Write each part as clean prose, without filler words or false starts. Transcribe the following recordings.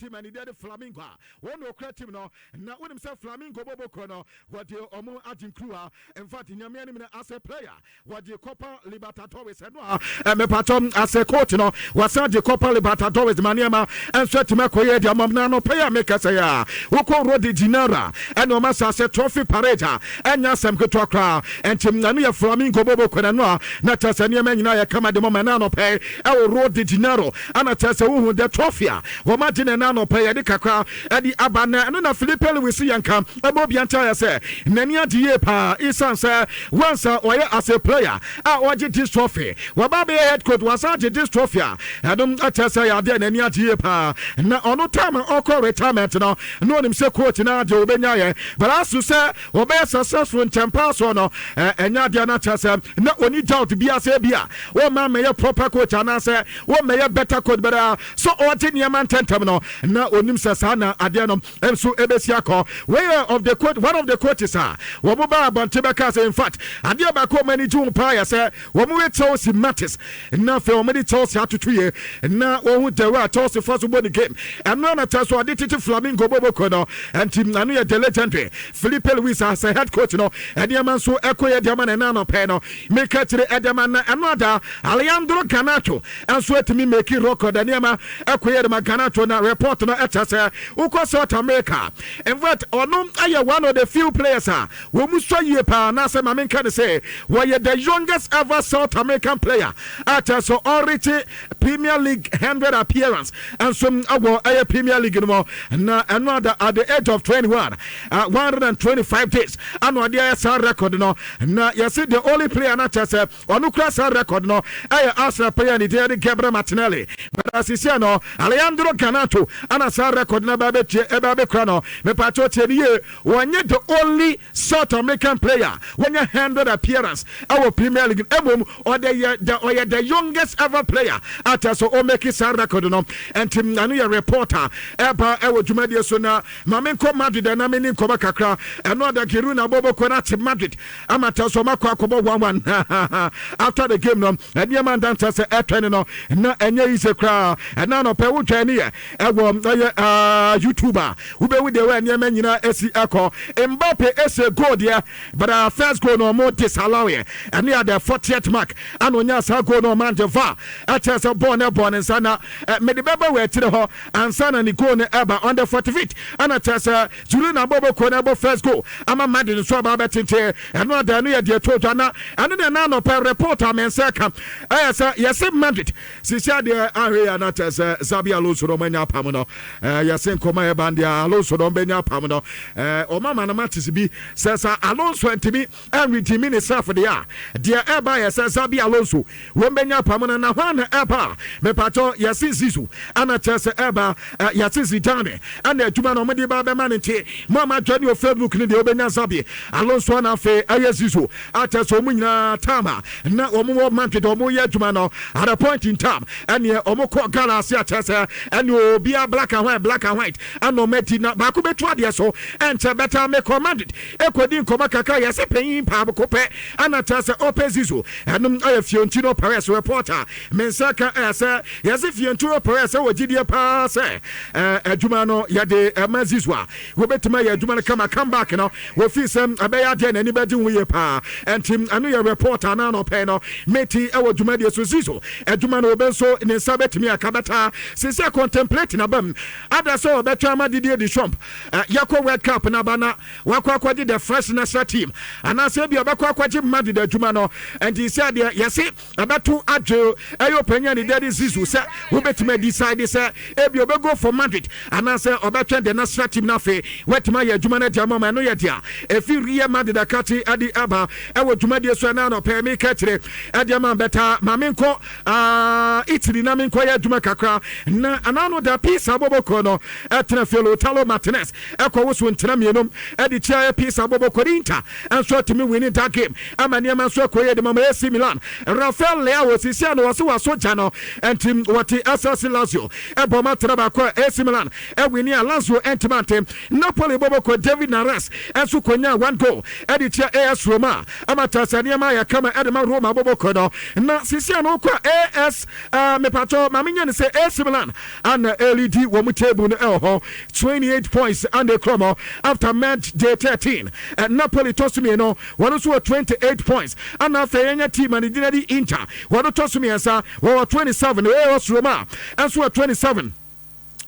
Team a ne deɛ de Flamengo a wɔn na ɔkura team no. Na wonim sɛ Flamengo bɔbɔkuo no, wɔde ɔmo agye nkuruwa. In fact, Nyame anim no, as a player wɔgye Copa Libertadores. Ɛno a mepatɔ, as a coach no wɔsan gye Copa Libertadores ma nneɛma nso atumi akɔyɛ de ama na anɔpɛ yi a meka sɛ yɛ a wokɔ Rio de Janeiro ɛne ɔma sa sɛ trophy parade a ɛnyɛ asɛm ketewa koraa. Ɛnti ɛno yɛ Flamengo bɔbɔkuo no. Ɛno a na kyerɛ sɛ nneɛma nyinaa yɛ kama de mɔma. Ɛna anɔpɛ ɛwɔ Rio de Janeiro ana kyerɛ sɛ wohu the trophy a wɔn agye ne ɛna anɔpɛ yɛde kakra ɛde aba. Na ɛno na Filipe Luis yɛnka ɛbɔ obi ankyɛ yɛ sɛ n'ani agye yie paa, isan sɛ once a ɔyɛ as a player a ɔgye this trophy, wɔba bɛyɛ head coach, wasan agye this trophy a ɛnom ɛkyɛ sɛ yɛ adeɛ n'ani agye yie paa. Na ɔno time a ɔkɔ retirement no, na onim sɛ coach na adeɛ obɛnya yɛ, but aso sɛ wɔbɛyɛ successful nkyɛnpaa soɔ no, ɛnyɛ adeɛ no akyɛ sɛ na oni doubt bi asɛ bi a wɔma mɛyɛ proper coach anaasɛ wɔmɛyɛ better coach bɛrɛ so ɔgye nneɛma ntɛntɛm no, na onim sɛ saa na adeɛ no nso ebesi akɔ. Wɔyɛ of the coach, one of the coaches a wɔn ba abɔnten bɛka sɛ in fact adeɛ baako wɔn ani gye wɔn paa yɛ sɛ wɔn wɛ Chelsea matters, na afei wɔn de Chelsea atoto yie na wɔn ho the way a Chelsea fa so bɔ ne game. Ɛno na kyerɛ so ɔde tete Flamengo bɔbɔ no. Nti ɛno yɛ the legendary Filipe Luis as a head coach no, ɛnneɛma nso ɛkɔ yɛ deɛ ama na ɛna anɔpɛ no meka kyerɛ ɛdeɛ ma. Na ɛno ada Alejandro Garnacho nso atumi make record. Nneɛma ɛkɔ yɛ de ma Garnacho. Na report no ɛkyɛ sɛ wokɔ South America, in fact ɔno ayɛ one of the few players a wɔn mu sɔ yie paa. Anaasɛ maame nka ne sɛ wɔyɛ the youngest ever South American player a kyerɛ sɛ ɔrekye Premier League 100 appearance nso ɛwɔ ɛyɛ Premier League no mu. Na ɛno ada at the age of 21, 125 days ana ɔde ayɛ saa record no. Na yɛsi the only player na kyerɛ sɛ ɔno kura saa record no ɛyɛ Arsenal player ne din de Gabriel Martinelli, but asisia no Alejandro Garnacho ana saa record no ɛbɛ abɛtie ɛbɛ abɛkura no. Mepatɛ tie ne yie, wɔnyɛ the only South American player wɔnyɛ 100 appearance ɛwɔ Premier League. Emom ɔde yɛ the ɔyɛ the youngest ever player ata so ɔmake saa record no. Ɛnti ɛno yɛ reporter ɛba ɛwɔ dwumadie so. Na maame nkɔ Madrid ɛna me ne nkɔmɔ kakra. Ɛno ada Girona bɔbɔ kɔ na ate Madrid ama ta so ɔma kɔ akɔbɔ 1-1. After the game no, ɛnneɛma ndanta sɛ ɛtwɛn no na ɛnyɛ easy koraa. Ɛna anɔpɛ wotwɛn ne yɛ ɛwɔ ɛyɛ YouTube a wobɛwu deɛ wɔ nneɛma nyinaa esi ɛkɔ. Mbappe ese goal deɛ, but first goal no ɔmo disallow yɛ. Ɛne yɛ the 40th mark ana onya saa goal no. Ɔmo ante va ɛkyɛ sɛ bɔɔl no ɛbɔ ne nsa na mede bɛbɛ wɔ akyire hɔ ansa na ne goal no ɛba. On the 45th ɛna kyerɛ sɛ Girona bɔbɔ kuo no ɛbɔ first goal ama Madrid nso aba abɛtete. Ɛno ada ɛno yɛ deɛ to dwa. Na ɛno deɛ na anɔpɛ report a mɛnsa ka ɛyɛ sɛ yɛse Madrid sisi adeɛ ahwɛ yɛ na kyerɛ sɛ Xabi Alonso no ɔmanya apam no. Yɛse nkɔmɔ ɛba deɛ Alonso no ɔmbɛnya apam no. Ɔma ma no matches bi sɛ sa Alonso ntumi ɛnredeem ne self deɛ a, deɛ ɛba yɛ sɛ Xabi Alonso wɔn bɛnya apam no. Na hɔ na ɛba a mepatɔ yɛse Zizu ɛna kyerɛ sɛ ɛba yɛse Zidane ɛna adwuma no ɔmode ba bɛma no. Nti mo a madwa ne wɔ Facebook no deɛ, wobɛnya Xabi Alonso ana afei ɛyɛ Zizu akyerɛ sɛ ɔmo nyinaa time a na ɔmo wɔ Madrid ɔmo yɛ adwuma no, at a point in time ɛneɛ ɔmo kɔ Ghana ase akyerɛ sɛ ɛne obia black and white, black and white ɛna ɔmo adi na baako bɛtu adeɛ so. Ɛnkyɛ bɛta mekɔ Madrid ɛkɔdi nkɔmɔ kakra. Yɛsɛ panyin paaboko pɛ ɛna kyerɛ sɛ ɔpɛ Zizu. Ɛnom ɛyɛ Florentino Perez reporter me nsa ka. Ɛyɛ sɛ yɛsɛ Florentino Perez wɔ gyidie paa sɛ adwuma no yɛde ɛma Zizu a, wɔbɛtumi ayɛ adwuma no kama. Comeback no wɔfii sɛ ɛbɛyɛ adeɛ n'ani bɛgye ho yie paa. Ɛnti ɛno yɛ report anaa nɔpɛ no meti ɛwɔ dwumadie so. Zizu adwuma no wɔbɛ nso ne nsa bɛtumi aka bɛtaa sisi contemplate nabam ada sɛ wɔbɛtwa ama Didier Deschamps yɛkɔ World Cup naba na wakɔ akɔgye the fresh national team anaasɛ ebi ɔbɛkɔ akɔgye Madrid adwuma no. Ɛnti sɛ deɛ yɛse ɛbɛto adwe ɛyɛ ɔpanyin a ne dade Zizu sɛ wobɛtumi decide sɛ ebi ɔbɛgo for Madrid anaasɛ ɔbɛtwɛn the national team no afei watumi ayɛ adwuma no adi ama ma. Ɛno yɛ dea ɛfi Real Madrid akakye ade aba ɛwɔ dwumadie so. Ɛna anɔpɛ meka kyerɛ ɛde ama bɛta ma menkɔ Italy na menkɔyɛ adwuma kakra. Na anano da Pisa bɔbɔkɔ no ɛtena fie. Lautaro Martinez ɛkɔ wo so ntena mmienu ɛde kyia Pisa bɔbɔkɔ. Inter ɛnso atumi winning that game ama nneɛma nso ɛkɔ yɛ de ma AC Milan. Rafael Leao sisi a no wɔse waso gya no, ɛnti wɔte SSC Lazio ɛbɔ ma tena baako a AC Milan ɛwin a Lazio ɛntimi ante. Napoli bɔbɔkɔ David Neres ɛnso konya one goal ɛde kyia AS Roma ama kyerɛ sɛ nneɛma ayɛ kama ɛde ma Roma bɔbɔkɔ no. Na sisi a no wokɔ AS mepatɔ maame nyɛ ne sɛ AC Milan ana early Wɔleadi wɔn table no ɛwɔ hɔ, 28 points ana ekura mɔ after match day 13. Napoli tɔ so mmienu, wɔn nso wɔ 28 points. Ana afei yɛnyɛ team a ne din de Inter, wɔn tɔ so mmiɛnsa, wɔwɔ 27. AS Roma nso wɔ 27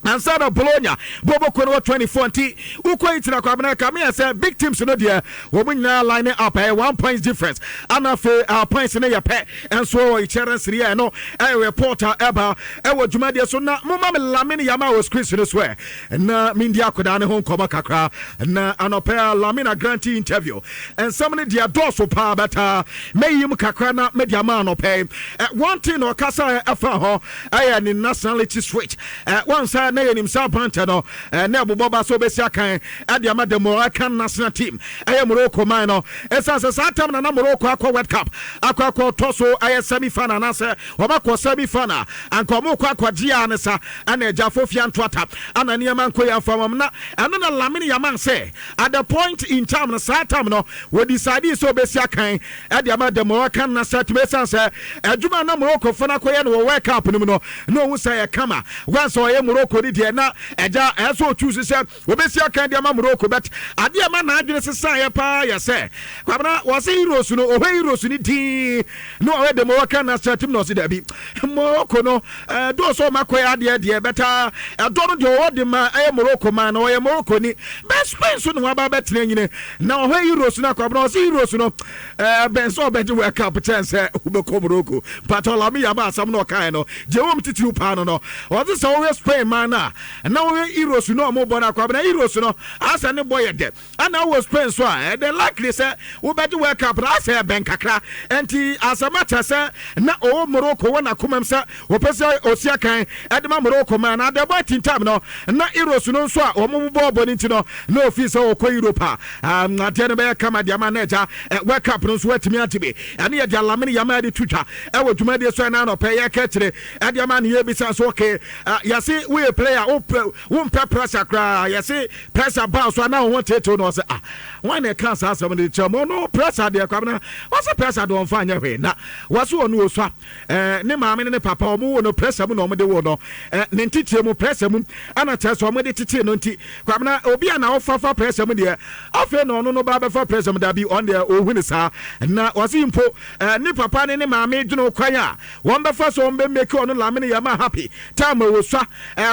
ansa na Bologna bɔbɔkɔ no wɔ 24. Nti wokɔ yi tena kwabena ka meyɛ sɛ big teams no deɛ, wɔn nyinaa line up, ɛyɛ 1 point difference. Ana afei points no yɛ pɛ ɛnso wɔ Italian Serie A no. Ɛyɛ report a ɛba ɛwɔ dwumadeɛ so na moma me Lamine Yamal wɔ screen no so ɛ na mendi akwadaa ne ho nkɔmmɔ kakra. Na anɔpɛ a Lamine agrant interview, nsɛm no deɛ dɔɔso paa, bɛtaa mɛyi mu kakra na mɛde ama anɔpɛ. One thing na ɔkasa ɛfa hɔ ɛyɛ ne nationality switch. Wɔn na yɛnim sɛ aberantɛ no na ɛbobɔ ba sɛ wobɛsi akan ɛde ama the Moroccan national team, ɛyɛ Morocco man no. Ɛsiane sɛ saa tam na na Morocco akɔ World Cup akɔ tɔ so ɛyɛ semi final anaasɛ wɔmakɔ semi final, anka ɔmo kɔ akɔgye a ne sa ɛna agya fofia ntoata ana nneɛma nkɔ yɛ afa wɔm. Na ɛno na Lamine Yamal sɛ at the point in time no, saa time no, wɔdecide sɛ wobɛsi akan ɛde ama the Moroccan national team, ɛsiane sɛ adwuma na Morocco fo no akɔyɛ no wɔ World Cup no mu no, na ɔhu sɛ yɛ kama wansa ɔyɛ Morocco ni deɛ na ɛgya ɛyɛ sɛ ɔtu so sɛ wɔbɛsi akan de ama Morocco. But adeɛ ma n'adwene sesaeɛ paa yɛ sɛ, Kwabena, wɔse Euros no, ɔhwɛ Euros no din na ɔyɛ the Moroccan national team na ɔse dabi, Morocco no dɔɔ sɛ ɔma kɔyɛ adeɛ deɛ bɛta ɛdɔ no deɛ ɔwɔ de ma ɛyɛ Morocco man na ɔyɛ Morocco ni bɛ Spain so na waba bɛtena nyine. Na ɔhwɛ Euros no, akwabena, ɔse Euros no bɛn sɛ ɔbɛgye World Cup kyɛn sɛ wobɛkɔ Morocco. Mpatɔ Lamine Yamal asɛm no ɔkae no gye wɔm titiriw paa no, ɔse sɛ wɔhwɛ Spain man no a na wɔhwɛ Euros no a ɔmo bɔ no, akwabena, Euros no asɛ ne bɔ yɛ dɛ ana wɔ Spain so a ɛdɛ likely sɛ wobɛgye World Cup no asɛ ɛbɛn kakra. Nti asɛm akyɛ sɛ na ɔwɔ Morocco wɔ n'akomam sɛ wɔpɛ sɛ ɔsi akan ɛde ma Morocco ma na adɛbɔ atintam no na Euros no nso a wɔn bɔ bɔ no nti no na ofi sɛ ɔkɔ Europe a adeɛ no bɛyɛ kama deɛ ama na agya World Cup no nso watumi agye bi. Ɛne yɛde Lamine Yamal de to twa ɛwɔ dwumadie so. Ɛna anɔpɛ yɛka kyerɛ ɛde ama ne yɛbisa nso, okay, yɛse woyɛ player, wompɛ pressure koraa, yɛse pressure baa so ana wo ho tetew no? Ɔsɛ ah, wɔn na ɛka saa asɛm no de kyerɛ mo no, pressure deɛ, Kwabena, wɔsɛ pressure deɛ ɔmfa nyɛ hwee. Na wɔse ɔno osua ne maame ne ne papa ɔmo wo no pressure mu na ɔmo de wo no, ne nteteɛ mu pressure mu ɛna kyerɛ sɛ ɔmo de tetee no. Nti Kwabena, obi a na ɔfafa pressure mu deɛ, afei na ɔno no ba bɛfa pressure mu dabi, ɔno deɛ ɔhu ne saa. Na wɔse mpo ne papa ne ne maame dwene kwan a wɔn bɛfa so wɔn bɛ make ɔno Lamine Yamal happy time a wɔsua,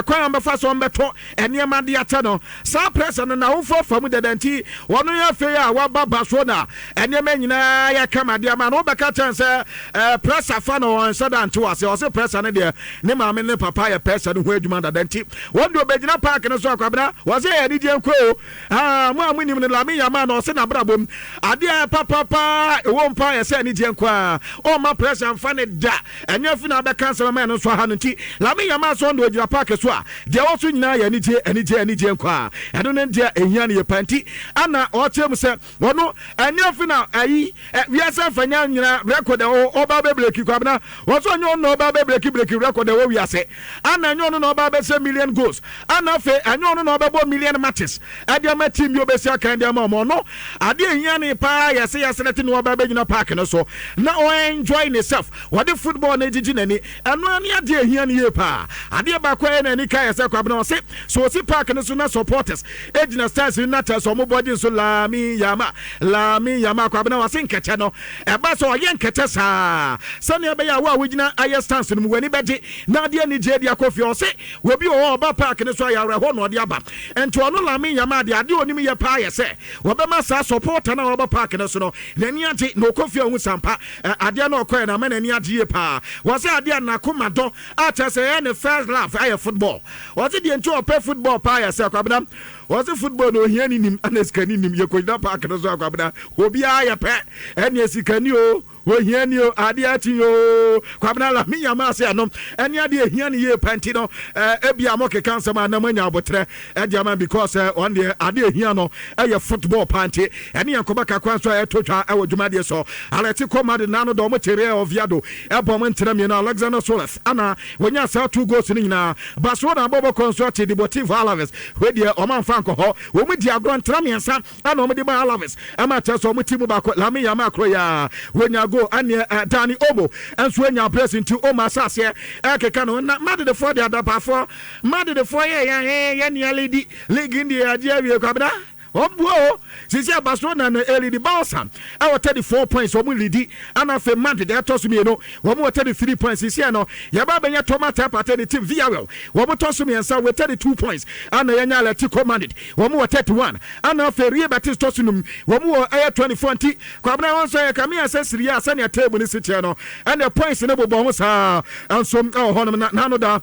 kwan a wɔn bɛfa so wɔn bɛtɔ nneɛma de akyɛ no, saa pressure no na awofoɔ fa mu dada. Nti wɔn yɛ afei a waba Barcelona, nneɛma nyinaa yɛ kama de ama no, wɔbɛka kyɛn sɛ pressure fa no, wɔn nhyɛ da nte wɔ ase. Ɔsɛ pressure no deɛ, ne maame ne papa yɛ pressure no ho adwuma dada. Nti wɔn de ɔbɛgyina park no so, akwabena, wɔsɛ yɛ anigye nko o. Aa, mo a mo nim no, Lamine Yamal na ɔsɛ n'abrabɔ mu adeɛ papapa ɛwɔ mpa yɛ sɛ anigye nko a, ɔmma pressure mfa ne da. Ɛnyɛ fi na abɛka nsɛm ama ɛno nso aha no. Nti Lamine Yamal sɛ ɔno ogyina park so a, deɛ ɛwɔ so nyinaa yɛ anigye, anigye, anigye nko a, ɛno ne deɛ ehia no yɛ pa. Nti ana ɔkyerɛ mu sɛ ɔno ɛnyɛ fi na ayi wiase afanya nyinaa record ɛwɔ ɔba bɛ break. Kwabena, wɔsɔ ɔnyɛ ɔno na ɔba bɛ break record ɛwɔ wiase, ana ɛnyɛ ɔno na ɔba bɛsɛ million goals, ana afei ɛnyɛ ɔno na ɔbɛbɔ million matches ɛde ama team bi obɛsi akan de ama ɔmo. Ɔno adeɛ ehia ne paa yɛsɛ yɛsɛ ne te na ɔba bɛgyina park no so na ɔenjoy ne self, wɔde football na egyigyi n'ani. Ɛno ani adeɛ ehia ne yie paa. Adeɛ baako a ɛyɛ n'ani ka yɛ sɛ, Kwabena, ɔse so osi park no so na supporters egyina stands no na kyerɛ sɛ ɔmo bɔ gye nso "Lamine Yamal, Lamine Yamal", Kwabena, wɔse nkɛkyɛ no ɛba sɛ ɔyɛ nkɛkyɛ saa sɛnea ɛbɛyɛ a wo a wogyina ayɛ stands no mu w'ani bɛgye na adeɛ ani gye de akɔ fie. Ɔse obi wɔ hɔ ɔba park no so ayɛ awerɛhɔ na ɔde aba. Nti ɔno Lamine Yamal deɛ, adeɛ onim yɛ paa yɛ sɛ wɔbɛma saa supporter no a wɔba park no so no n'ani agye na ɔkɔ fie a ɔhu sampa adeɛ no ɔkɔɛ na ama n'ani agye yie paa. Wɔsɛ adeɛ a n'akoma dɔ a kyerɛ sɛ ɛyɛ ne first love ayɛ football. Wɔse deɛ nti ɔpɛ football paa yɛ sɛ, Kwabena, wɔse football no ohia ne nim ana sikani nim. Yɛkɔgyina park no so, akwabena, obiara yɛ pɛ, ɛneɛ sikani o, ohia ni o, adeɛ akyi o. Kwabena, Lamine Yamal ase ɛno ɛne adeɛ ehia ne yie pa. Nti no ebi a mo keka nsɛm a na mo anya abotrɛ ɛde ama because ɔn deɛ adeɛ ehia no ɛyɛ football pa. Nti ɛne yɛn kɔba kakra nso a ɛto twa ɛwɔ dwumadie so. Atletico Madrid nano dɔ ɔmo kyerɛ Oviedo ɛbɔ ɔmo ntena mmienu. Alexander Sorloth ana wɔnya saa two goals no nyinaa. Barcelona abɔbɔ nso akyi Deportivo Alaves, wei deɛ ɔmo amfa nkɔ hɔ, wɔn di agorɔ ntena mmiɛnsa ɛna ɔmo de ma Alaves, ɛma kyerɛ sɛ ɔmo ti mu baako, Lamine Yamal koro yɛ a wɔnya goal. goal, ɛneɛ Dani Olmo nso anya brace, nti Olmo ahyɛ aseɛ ɛkeka no. Na Madridfoɔ de adapafoɔ, Madridfoɔ yɛ yɛn yɛ nea leadi league deɛ agye awie. Kwabena, wɔn buo o. Sisi a Barcelona na ɛleadi. Barca ɛwɔ 34 points, wɔn leadi, ɛna afei Madrid ɛtɔ so mmienu, wɔn wɔ 33 points. Sisi no yɛba abɛnya Thomas Partey ne team Villarreal, wɔn tɔ so mmiɛnsa wɔ 32 points, ɛna yɛnya Atletico Madrid, wɔn wɔ 31, ɛna afei Real Betis tɔ so num, wɔn wɔ ɛyɛ 24. Nti Kwabena, wɔn nso yɛ kamea sɛ Serie A sɛnea table ne si teɛ no, ɛna points ne bobɔ ho saa nso ɛwɔ hɔnom. Na n'ano da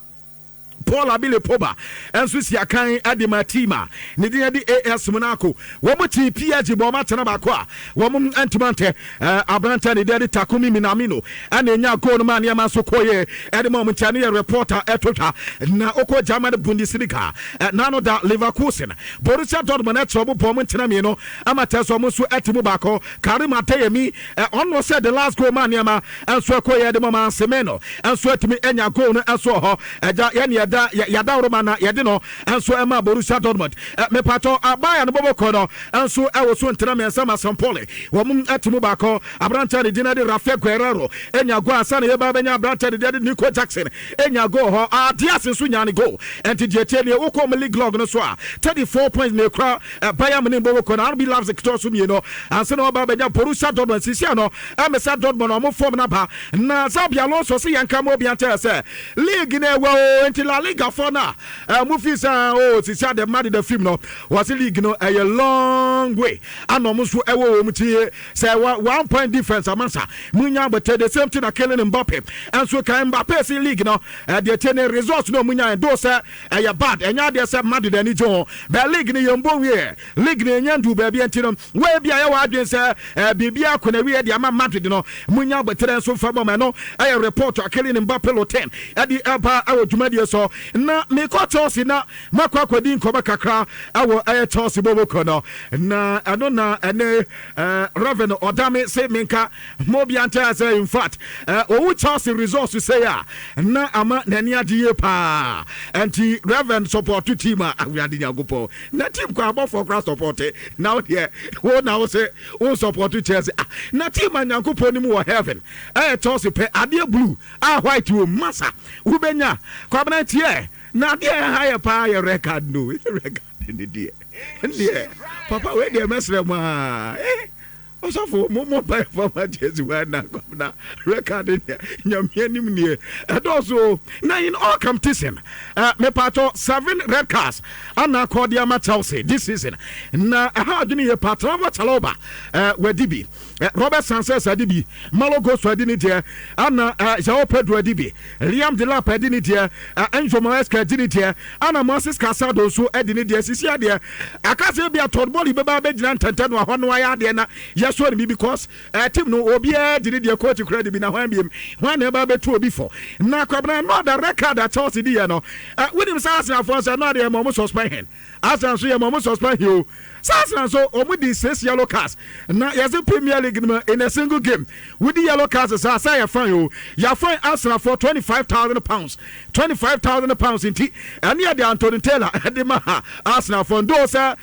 Paul Labile Pogba nso si akan de ma team a ne din de AS Monaco. Wɔn ti PSG bɔ wɔn atena baako a wɔn ntoma ntɛ. Aberante ne din de Takumi Minamino ɛna enya goal no ma nneɛma nso kɔ yie ɛde ma wɔn. Nkyɛn no yɛ reporter ɛto twa. Na okɔ German Bundesliga, n'ano da Leverkusen, Borussia Dortmund ɛkyerɛ wɔn bɔ wɔn ntena mmienu ama kyerɛ sɛ wɔn nso ɛte mu baako. Karim Adeyemi ɔno sɛ the last goal ma nneɛma nso ɛkɔ yie ɛde ma wɔn. Semenyo nso ɛtumi anya goal no nso wɔ hɔ. Ɛgya yɛne yɛda yɛda woroma na yɛde no nso ɛma Borussia Dortmund. Mepatɔ abaya no bɔbɔkɔ no nso ɛwɔ so ntena mmiɛnsa ma St. Pauli, wɔn ɛte mu baako. Aberanteɛ ne din de Rafael Guerrero enya goal ansa na yɛba bɛnya aberanteɛ ne din de Nico Jackson enya goal hɔ. Adias nso nya ne goal. Ɛnti deɛ tie nie, wokɔ mu league log no so a, 34 points na ekura Bayern Munich bɔbɔkɔ no. RB Leipzig tɔ so mmienu ansa na wɔba bɛnya Borussia Dortmund. Sisia no ɛmɛsɛ Dortmund ɔmo form naba na Xabi Alonso sɛ yɛnka ma obi ankyerɛ sɛ league no ɛwɔ o. Nti La Liga fɔ no a mo fi sɛ o sisia de Madrid the film no, wɔse league no ɛyɛ long way ana ɔmo nso ɛwɔ wɔn ti sɛ 1 point difference amansa munya abɛtɛ. The same thing na Kylian Mbappe ɛnso kan. Mbappe si league no ɛdeɛ tie ne results no, ɔmo nya ɛdo sɛ ɛyɛ bad, ɛnyɛ adeɛ sɛ Madrid ani gye ho bɛɛ. League no yɛn bɔ wie, league no yɛn ndu baabi, nti no wɔyɛ bi a yɛwɔ adwene sɛ biribi akɔ na wie de ama Madrid no, munya abɛtɛrɛ nso nfa bɔ mɛ no. Ɛyɛ report a Kylian Mbappe Lottin ɛde ɛba ɛwɔ dwumadie so. Na mekɔ Chelsea na makɔ akɔdi nkɔmɔ kakra ɛwɔ ɛyɛ Chelsea bɔbɔkɔ no, na ɛno na ɛne Reverend ɔdame sɛ menka mo bi ankyɛ sɛ in fact owu Chelsea results sɛ a na ama n'ani agye yie paa. Nti Reverend support team a Awurade Nyankopɔn na team kɔ abɔfoɔ kora support, na wo deɛ wo na wo sɛ wo support Chelsea. Ah, na team a Nyankopɔn ni mu wɔ heaven ɛyɛ Chelsea pɛ. Adeɛ blue a white wɔ masa wobɛnya. Kwabena, tiɛ na adeɛ ɛha yɛ paa yɛ record no, record ne deɛ deɛ papa wei deɛ mɛsrɛ mu a ɔsɔfo mo mo ba yɛ fama Chelsea wa na kwabena record deɛ Nyame anim nie ɛdɔɔso. Na in all competition, mepatɔ seven red cards ana akɔde ama Chelsea this season, na ɛha adwene yɛ pa. Trevor Chalobah wadi bi, Robert Sanchez adi bi, Malo Gusto adi ne deɛ, ana Joao Pedro adi bi, Liam Delap adi ne deɛ, Enzo Maresca adi ne deɛ, ana Moises Caicedo nso adi ne deɛ. Sisi adeɛ akasɛ bi a Todd Boehly bɛba abɛgyina ntɛntɛn no ahɔ no ayɛ adeɛ na yɛsɔ ne bi because team no obiara di ne deɛ, coach kura de bi na hwan biem hwan na ɛba abɛtu obi fɔ. Na Kwabena, no ada record a Chelsea di yɛ no, wonim sɛ Arsenalfoɔ sɛ no adeɛ ma ɔmo suspend hɛn. Arsenal nso yɛ ma ɔmo suspend hɛn o. Sɛ Arsenal nso ɔmo di six yellow cards na yɛsɛ Premier League no in a single game wodi yellow cards saa sɛ yɛ fine o. Yɛ fine Arsenal for £25,000, £25,000. Nti ɛne yɛ de Anthony Taylor ɛde ma ha Arsenal for ndo sɛ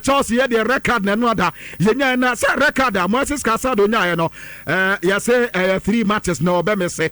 Chelsea yɛ deɛ record na ɛno ada yɛnya na sɛ record a Moises Caicedo nyaeɛ no, yɛsɛ ɛyɛ three matches na ɔbɛ mese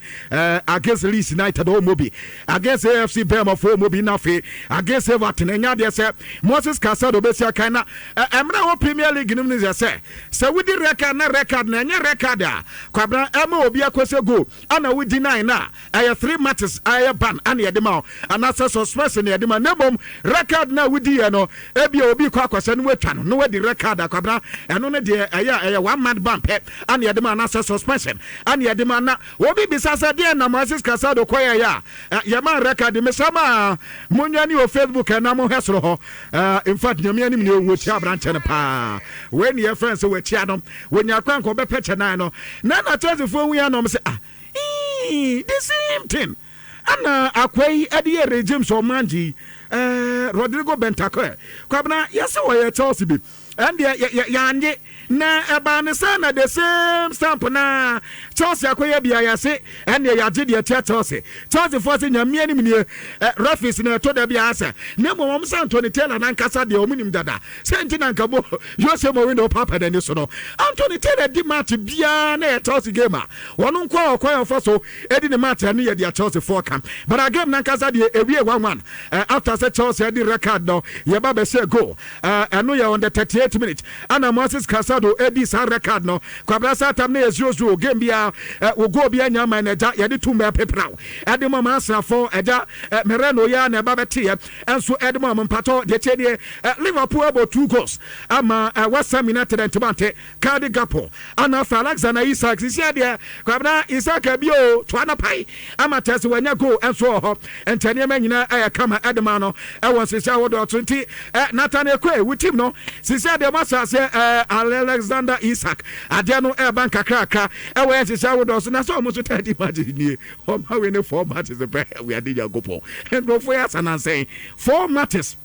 against Leeds United ɔmo bi, against AFC Bournemouth ɔmo bi, na afei against Everton. Ɛnya adeɛ sɛ Moises Caicedo bɛsi akan na ɛmmerɛ wɔ Premier League no mu no sɛ sɛ wodi record na record na ɛnyɛ record a Kwabena ɛma obi akɔsɛ goal ana wodi nine na ɛyɛ three matches ɛyɛ ban ana yɛde ma wo anaasɛ suspension na yɛde ma. Na mmom record na wodi yɛ no, ebi obi kɔ akɔsɛ no watwa no na wadi record akwabena, ɛno no deɛ ɛyɛ 1 month ban pɛ ana yɛde ma anaasɛ suspension ana yɛde ma. Na obi bisa sɛ deɛ na Moises Caicedo kɔyɛ yɛ a yɛma record mesɛ ma monwane wɔ Facebook ɛna mohwɛ soro hɔ. In fact, Nyame anim ne wɔtia aberankyɛ no paa. Wei ne yɛfrɛ sɛ wɔakyia no, wɔnya kwan kɔ ɔbɛpɛ kyɛ nan no na Chelseafoɔ hu yɛ nom sɛ ah, the same thing ana akwa yi ɛde yɛ regime sɛ ɔmangye yi. Rodrigo Bentancur, Kwabena, yɛsɛ wɔyɛ Chelsea bi. Ɛndeɛ yɛanye na ɛbaa ne sɛ na the same stamp na Chelsea akɔyɛ bia yɛse ɛndeɛ yɛagye deɛ tia Chelsea. Chelsea foɔ sɛ Nyame anim nie, referees na ɛtɔ da bi asɛ na mmom wɔn sɛ Anthony Taylor nankasa deɛ wɔn nim dada sɛ nti na nka mo Jose Mourinho paapa n'ani so no. Anthony Taylor di match biara na yɛ Chelsea game a wɔn nko a ɔkwan a ɔfa so edi ne match ɛno yɛ deɛ Chelsea foɔ ka, but a game nankasa deɛ ewie 1-1 after sɛ Chelsea adi record no yɛba bɛhyɛ goal. Ɛno yɛ on the 38 minute ana Moises Caicedo edi saa record no. Kwabena, saa tam no yɛ 0-0 game biara wo goal biara nya man na ɛgya yɛde tum bɛɛ pepraw ɛde ma Arsenal fo. Ɛgya Mereno yɛ na ɛba bɛteɛ ɛnso ɛde ma mpatɔ deɛ kyɛ nie. Liverpool ɛbɔ two goals ama West Ham United ntibante Cody Gakpo ana afei Alexander Isak. Sisi adeɛ, Kwabena, Isak abi o toa no pae ama kyerɛ sɛ wanya goal nso wɔ hɔ, nkyɛ nneɛma nyinaa ɛyɛ kama ɛde ma no ɛwɔ nsisi ahodoɔ so. Nti Nathan Ekwe, wo team no sisi adeɛ mo ahyɛ aseɛ, Alexander Isak adeɛ no ɛreba nkakrakra ɛwɔ yɛ nsisi ahodoɔ so na sɛ ɔmo nso 30 matches nie ɔma wei ne four matches pɛ. Awurade Nyankopɔn, nkurɔfoɔ yɛ asanansɛn, four matches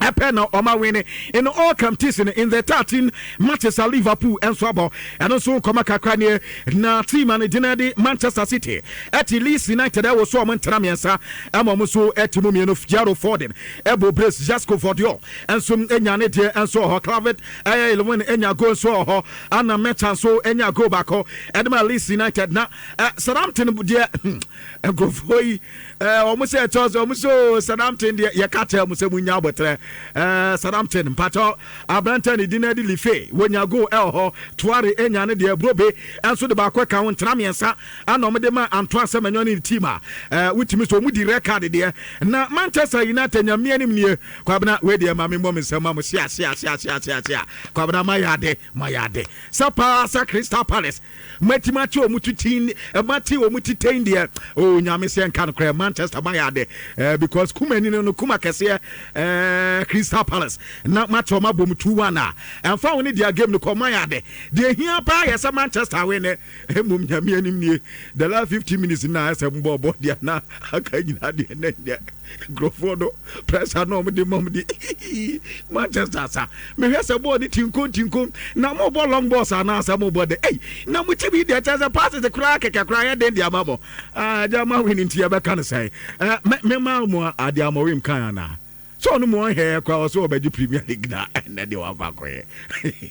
ɛpɛ na ɔma win in all competition in the 13 matches a Liverpool ɛnso abɔ. Ɛno nso nkɔmɔ kakra nie. Na team a ne gyina de Manchester City ɛte Leeds United ɛwɔ so ɔmo ntena mmiɛnsa ɛma ɔmo nso ɛte mu mmienu. Jairo Foden ɛbɔ brace, Josko Gvardiol ɛnso ɛnya ne deɛ ɛnso wɔ hɔ, Calvert ɛyɛ Lewin ɛnya goal nso wɔ hɔ, ana Mɛcha nso ɛnya goal baako ɛde ma Leeds United. Na Southampton deɛ, nkurɔfoɔ yi wɔn sɛ ɛkyɛw sɛ wɔn so Southampton deɛ, yɛka kyerɛ mo sɛ mo nya abɔtrɛ. Southampton mpatɔ aberante ne din adi Life wɔnya goal ɛwɔ hɔ, Tuare enya ne deɛ, Brobe ɛnso de baako ɛka ho, ntena mmiɛnsa ana wɔn de ma Antoine Semenyo ne team a wotumi so wɔn di record deɛ. Na Manchester United, Nyame anim nie, Kwabena, wei deɛ maame mmɔ me nsɛm ma mo hyia hyia hyia hyia hyia hyia. Kwabena, ma yɛ ade, ma yɛ ade sɛ paa sɛ Crystal Palace mɛtumi ate wɔn tutin, mate wɔn titɛn deɛ o. Nyame sɛ nka no korɛ, Manchester ma yɛ ade because kuma ni no kuma kɛseɛ Crystal Palace na mate wɔn abɔ mu 2-1 a ɛnfa wɔn ne deɛ game no kɔ. Ma yɛ ade deɛ hia paa yɛ sɛ Manchester win ne mmom. Nyame anim nie, the last 50 minutes na ɛsɛ mbɔ bɔ deɛ na aka nyinaa deɛ ne nyɛ nkurɔfoɔ no pressure na ɔmo de ma ɔmo de Manchester sa. Mehwɛ sɛ bɔɔl ne tinkom tinkom na mo bɔ long balls anaasɛ mo bɔ de ɛy na mo ti bi deɛ kyerɛ sɛ passes koraa kɛkɛ koraa yɛ den de ama mo agya ma win. Nti yɛbɛka no sɛn ɛɛ mɛ mɛma mo ade amɔwem kan anaa sɛ ɔno mu ɔhɛ koraa ɔsɛ ɔbɛgye Premier League na ɛnɛ deɛ wakɔ akɔyɛ.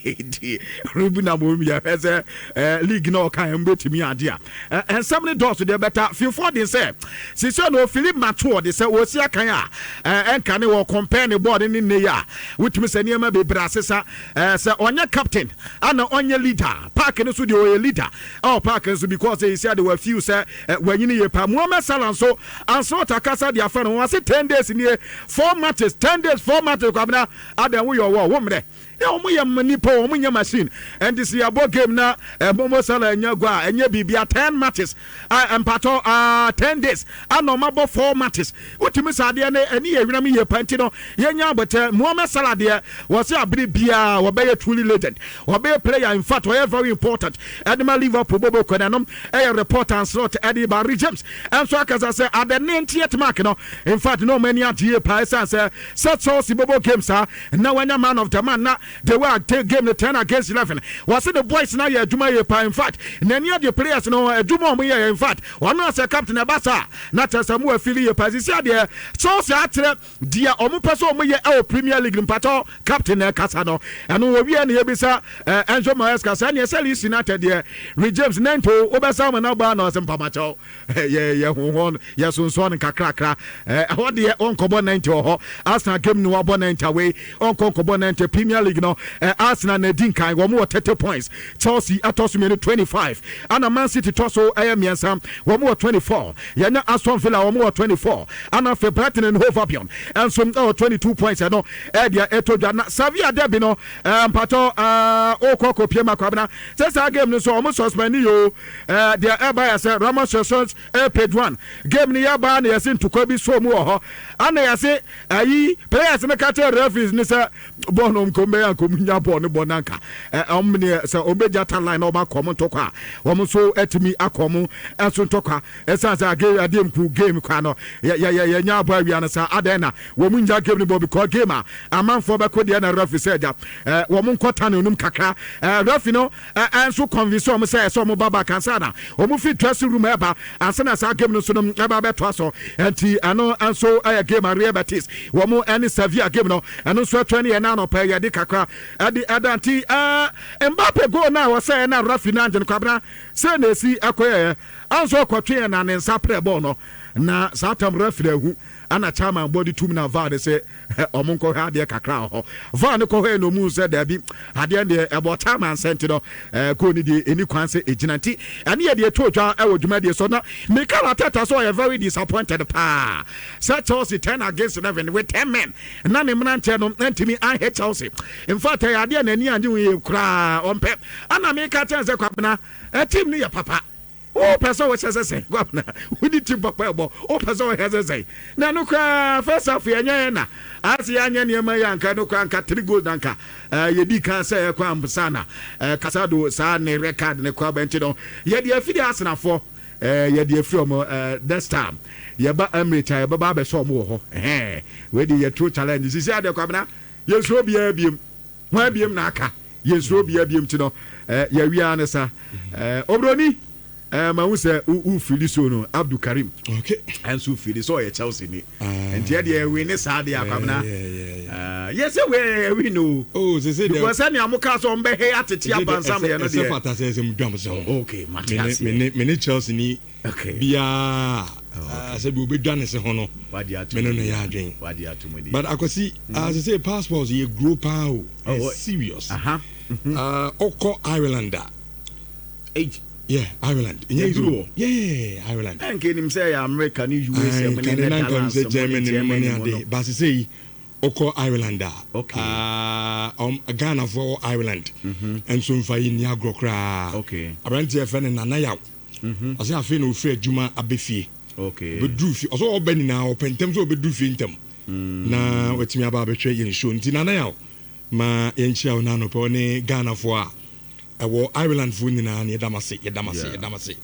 Nti Ruben Amorim, yɛhwɛ sɛ league na ɔka ɛm bɛtumi agye a ɛnsɛm ne dɔɔso deɛ bɛta fifoɔ den sɛ sisɛ no Philip Matoɔ de sɛ wɔsi akan a ɛnka ne wɔ compare ne bɔɔl ne nne yi a wotumi sɛ nneɛma bebree asesa. Sɛ ɔnyɛ captain ana ɔnyɛ leader park no so deɛ, ɔyɛ leader ɛwɔ park no so because ɛyɛ ade wɔ sɛ wanyini yie pa. Mohamed Salah nso Ancelotti akasa de afa no ho ase. 10 days nie, four matches, 10 days, four matches. Kwabena adan woyɛ ɔwɔ wo mmerɛ yɛ wɔn yɛ nipa, wɔn nyɛ machine. Ɛnti sɛ yɛabɔ game na Momo Salah anya gua a ɛnyɛ biribia. 10 matches a mpatɔ 10 days ana ɔmo abɔ four matches, wotumi sɛ adeɛ no ɛne yɛ hwinam yie pa. Nti no yɛnya abɔtɛ Mohamed Salah deɛ, wɔsɛ abere biara wɔbɛyɛ truly legend, wɔbɛyɛ player. In fact, ɔyɛ very important ɛde ma Liverpool bobo kɔ n'anom. Ɛyɛ report Ancelotti ɛde ba. Reece James ɛnso akasa sɛ at the 90th mark no, in fact, na ɔmo ani agye yie paa ɛsiane sɛ Chelsea bobo game saa na wanya man of the man na the way a game no 10 against 11, wɔsi the boys na yɛ adwuma yie paa. In fact, n'ani agye players no adwuma ɔmo yɛ. In fact, ɔno asɛ captain ɛba saa na kyerɛ sɛ mo wɔ fili yie paa. Sisi adeɛ Chelsea akyerɛ deɛ ɔmo pɛ sɛ ɔmo yɛ ɛwɔ Premier League. Mpatɔ captain na ɛkasa no ɛno wɔwie na yɛbisa Enzo Maresca sɛ ɛneɛ sɛ Leeds United deɛ, Reece James nento wobɛsa ama no abaa na ɔsɛ mpamakyɛw yɛ yɛ hohɔ yɛ sonsɔn no kakrakra. Ɛhɔ deɛ ɔnkɔbɔ 90 wɔ hɔ. Arsenal game no wabɔ 90 away, ɔnkɔ nkɔbɔ 90. Premier League no, Arsenal na edi nkan, wɔn wɔ 30 points. Chelsea ɛtɔ so mmienu, 25, ana Man City tɔ so ɛyɛ mmiɛnsa, wɔn wɔ 24. Yɛnyɛ Aston Villa, wɔn wɔ 24, ana afei Brighton and Hove Albion ɛnso ɛwɔ 22 points. Ɛno ɛdeɛ ɛtɔ dwa na Sevilla derby no mpatɔ ɔkɔ kɔ ma Kwabena sɛ saa game no so ɔmo suspend yo. Deɛ ɛba yɛ sɛ Ramon Sessions page one game no yɛba na yɛse ntokwa bi so mu wɔ hɔ, ana yɛse ayi players no ka kyerɛ referees ni sɛ bɔɔl no nkom bɛyɛ. Ɛbɛyɛ anka ɔmo nya bɔɔl no bɔ nanka ɔmo neɛ sɛ ɔmo bɛgya ta line na ɔmo akɔ ɔmo ntɔkwa a, wɔn nso atumi akɔ ɔmo nso ntɔkwa. Ɛsiane sɛ age adeɛ mku game kwa no, yɛnya abɔ awia no saa, adɛn na wɔn nya game no bɔ? Because game a amanfoɔ bɛkɔ deɛ, na referee sɛ agya wɔn nkɔ tunnel no mu kakra. Referee no nso convince wɔn sɛ ɛsɛ wɔn ba back ansa na wɔn fi dressing room ɛba, ansa na saa game no nso no ɛba bɛtoa so. Nti ɛno nso ɛyɛ game a Real Betis wɔn ɛne Sevilla game no, ɛno nso ɛtwɛn ne yɛn nan ɔpɛ yɛde kakra ɛde ɛda. Nti Mbappe goal na wɔsɛ ɛna referee no angye no, Kwabena, sɛ na esi ɛkɔ yɛ anso ɔkɔtwe yɛn na ne nsa prɛ bɔɔl no, na saa tam referee ahu ana chairman bɔ de tum na VAR de sɛ ɔmo nkɔhwɛ adeɛ kakra wɔ hɔ. VAR no kɔhwɛ na ɔmu sɛ daabi, adeɛ deɛ ɛbɔ chairman sɛ, nti no goal no deɛ ɛni kwan sɛ ɛgyina. Nti ɛne yɛ deɛ ɛtɔ dwa ɛwɔ dwumadie so. Na Mikel Arteta so ɔyɛ very disappointed paa sɛ Chelsea 10 against 11, with 10 men, na ne mmeranteɛ no ntumi ahɛ Chelsea. In fact, ɛyɛ adeɛ n'ani agye ho yie koraa, ɔmpɛ. Ana meka kyɛn sɛ, Kwabena, team no yɛ papa, wopɛ sɛ wohyɛ sɛ sɛn? Kwabena, wodi team papa ɛbɔ, wopɛ sɛ wohyɛ sɛ sɛn? Na no koraa first half yɛnyɛ yɛ na ase yɛanyɛ nneɛma yi anka no koraa nka three goals na nka yɛdi kan sɛ ɛkɔ amsa na Casado saa ne red card ne kɔ abɛnti no, yɛde afiri Asenafoɔ, yɛde afiri ɔmo. Next time yɛba Emirates a, yɛbɛba abɛsɛ ɔmo wɔ hɔ. Ɛhɛn, wei de yɛturo challenge sisi adeɛ. Kwabena, yɛnsuro biara biem ho abiem na aka yɛnsuro biara biem. Ti no yɛwia ne sa obroni ma hu sɛ wofili so no, Abdul Karim ɛnso fili sɛ ɔyɛ Chelsea ni. Nti ɛdeɛ ɛwi ne saa deɛ, Akwamena, yɛsɛ wei ɛwi no Oh, sɛ because sɛnea mo kaa sɛ ɔmbɛhɛ atete abansam yɛ no ɛsɛ deɛ. Fata sɛ mo dwam sɛ ho. Okay, mate Mene aseɛ. mene Chelsea ni biaa sɛ bi obɛdwa ne se ho no, Wade ato mene mu no deɛ. yɛ adwen. Wade ato mu deɛ. But Akwasi, sɛ passports yɛ grow paa o. Oh, ɛyɛ serious. Ɔkɔ Ireland a Eight. Yeah, Ireland ɛnyɛ easy Yɛduru o. hɔ. Yeah, Ireland. Ɛnka nim sɛ ɛyɛ America ne USA mu ne kane na nka Netherlands sɛ mu ne Germany no mu ne Germany mu no. ade baase sɛ yi, ɔkɔ Ireland a, Ghanafoɔ wɔ Ireland nso mfa yi nni agorɔ koraa. Aberanteɛ fɛ no Nana Yaw, ɔsɛ afei na ɔfiri adwuma abɛ fie. Ɔbɛduru fie, ɔsɛ ɔba nyinaa ɔpɛ ntɛm sɛ ɔbɛduru fie ntɛm na watumi aba abɛhwɛ yɛn show. Nti Nana Yaw, ma yɛnkyia wo no anɔpɛ, ɔne Ghanafoɔ a ɛwɔ Irelandfoɔ nyinaa ne yɛdam ase, yɛdam ase, yɛdam ase.